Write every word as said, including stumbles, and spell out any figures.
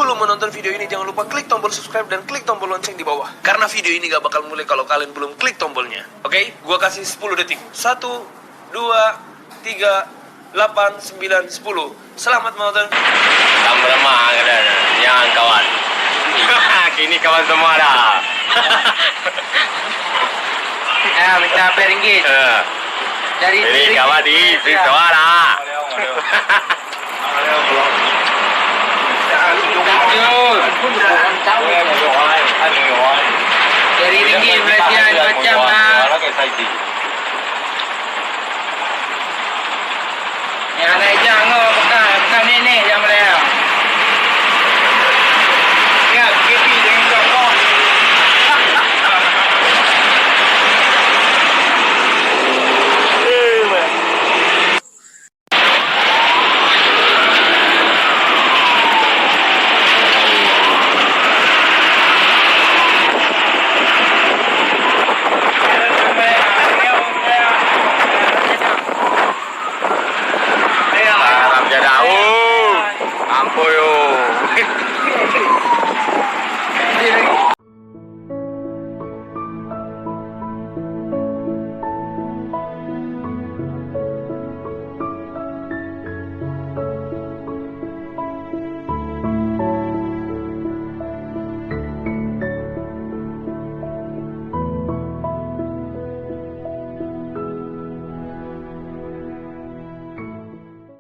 Sebelum menonton video ini, jangan lupa klik tombol subscribe dan klik tombol lonceng di bawah. Karena video ini gak bakal mulai kalau kalian belum klik tombolnya. Oke, gua kasih sepuluh detik. Satu, dua, tiga, delapan, sembilan, sepuluh. Selamat menonton. Tambah lemak, kata dia. Yang kawan. Kini kawan semua dah. Ya, minta empat ringgit. Eh. Dari Ini kawan di sini semua dah. Dari ringgit Malaysia macam lah. Yang naik jam tu bukan, bukan nenek jam Malaysia. Ingat, K P jangan cokok. Ampun,